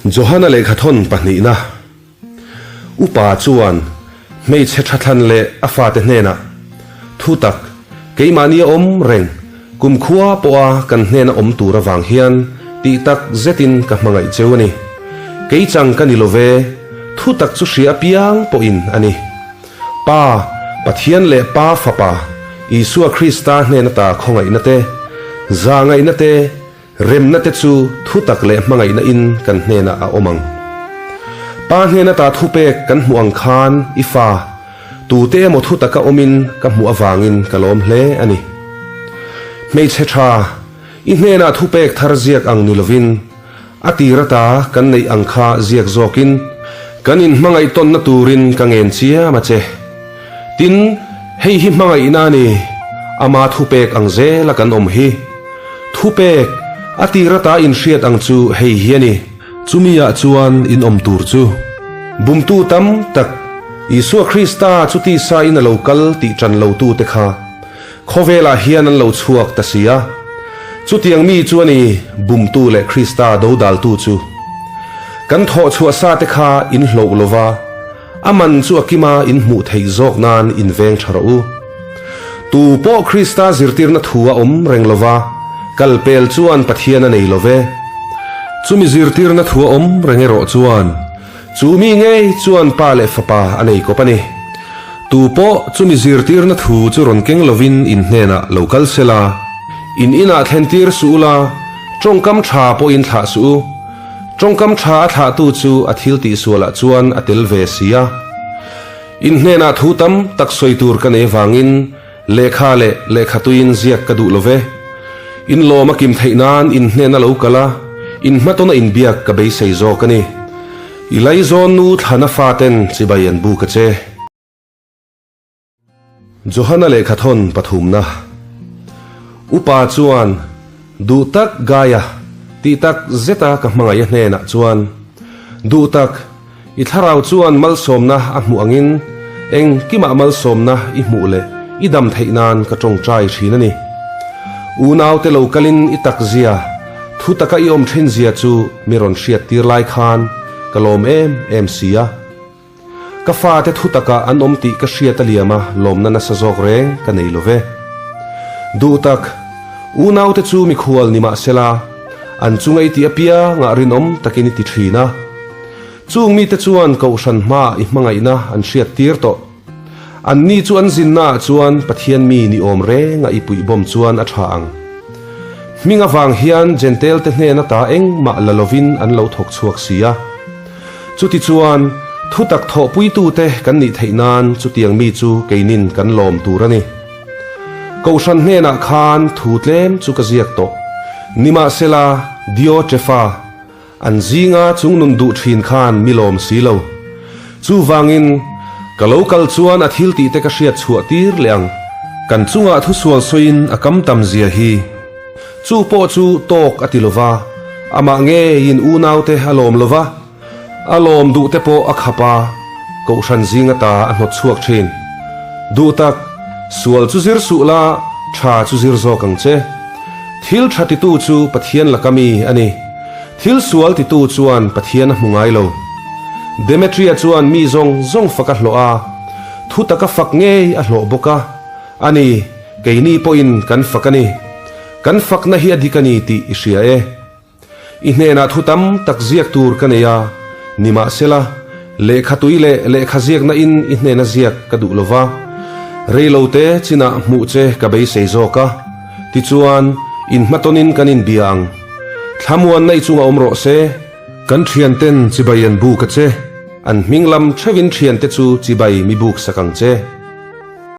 Johana lehkhathawn pahnihna Upa chuan hmeichhe thathlan leh a fate hnenah, Thutak, keimahni a awm reng, kumkhua pawha kan hnena awm tur avang hian tih tak zetin ka hmangaih cheu a ni. Kei chang ka ni lo ve, thutak chu hria apiang pawhin a ni. Pa, Pathian leh Pa Fapa, Isua Krista hnen ata khawngaihna te, zahngaihna te, remna te chu thutak leh hmangaihna in kan hnenah a awm ang. Pa hnen ata thupek kan hmuh ang khan i fa, tute emaw thutaka awmin ka hmuh avangin ka lawm hle a ni. Hmeichhe tha, i hnenah thupek thar ziak ang ni lovin, A tir ata kan neih ang kha ziak zawkin kan inhmangaih tawnna turin ka ngen chiam a che. Tin, hei hi hmangaihna a ni, ama thupek ang zela kan awm hi. Thupek, a tir ata inhriat ang chu hei hi a ni. Chumi ah chuan in awm tur chu. Bumtu tam tak, Isua Krista chu tisa in a lo kal tih ṭan lotute kha Khawvelah hian an lo chhuak ta si a, chutiang mi chu a ni bumtu leh Krista dodaltu chu. Kan thawh chhuah sa te kha in hloh lo va, a man chu a kima in hmuh theih zawk nan in veng tha rawh u. Tu pawh Krista zirtirna thu a awm reng lo va, kal pel chuan Pathian a nei lo ve. Chumi zirtirna thu a awm reng erawh chuan Chu mi ngei chuan pa leh fapa a nei kawp a ni. Tu pawh chumi zirtirna thu chu rawn keng lovin in hnenah lo kal se la, in inah thlentir suh ula, tawngkam tha pawhin thlah suh u. Tawngkam tha a thlahtu chu a thil tihsualah chuan a tel ve si a. In hnenah thu tam tak sawi tur ka nei vangin Lehkha leh lehkha tuiin ziak ka duh lo ve. In lawm a kim theih nan in hnena lo kal a, in hmatawna inbiak ka beisei zawk a ni. I laizawn nu thlana faten chibai an buk a che. Johana lehkhathawn pathumna Upa chuan duh tak Gaia tih tak zeta ka hmangaih a hnenah chuan duh tak I thlarau chuan malsawmna a hmuh angin engkimah malsawmna i hmuh leh i dam theih nan ka tawngtai thin a ni. Unaute lo kalin i takzia, thu taka i awm thin zia chu mi rawn hriat tir lai khan ka lawm em em si a. Ka fate thu taka an awm tih ka hriat a liam a lawmna nasa zawk reng ka nei lo ve. Duhtak, unaute chu mikhual ni mahsela an chunga i tih apiangah rinawm takin i ti thin a. Chung mite chuan Kohhran hmaah i hmangaihna an hriat tir tawh. Anni chu an zinnaah chuan Pathian mi ni awm renga i puihbawm chuan a tha ang. Hming avang hian Jentail-te hnen ata engmah la lovin an lo thawk chhuak si a. Chutichuan, thutak thawhpuitute kan nih theih nan chutiang mi chu keinin kan lawm tur a ni. Kohhran hnenah khan thu tlem chu ka ziak tawh. Nimahsela, Diotrepha, An zinga chungnun duh thin khan mi lawm si lo. Chuvangin, ka lo kal chuan a thil tih te ka hriat chhuah tir leh ang. Kan chungah thusual sawiin a kam tam zia hi. Chu pawh chu tawk a ti lo va, amah ngeiin unaute a lawm lo va, a lawm duh te pawh a khap a, kohhran zinga ta a hnawt chhuak thin. Duh tak, sual chu zir suh la, tha chu zir zawk ang che. Thil tha titu chu Pathian laka mi a ni. Thil sual titu chuan Pathian a hmu ngai lo. Demetria chuan mi zawng zawng fak a hlawh a, thu taka fak ngei a hlawh bawk a, a ni, keini pawhin kan fak a ni. Kan fakna hi a dik a ni tih i hria e. I hnenah thu tam tak ziak tur ka nei a, nimahsela, lehkha tui leh lehkha ziakna in i hnena ziak ka duh lo va, reilote chinah hmuh che ka beisei zawk a, tichuan, inhmatawnin kan inbia ang. Thlamuanna i chunga awm rawh se. Kan thianten chibai an buk a che. An hming lam theuhin thiante chu chibai mi buk sak ang che.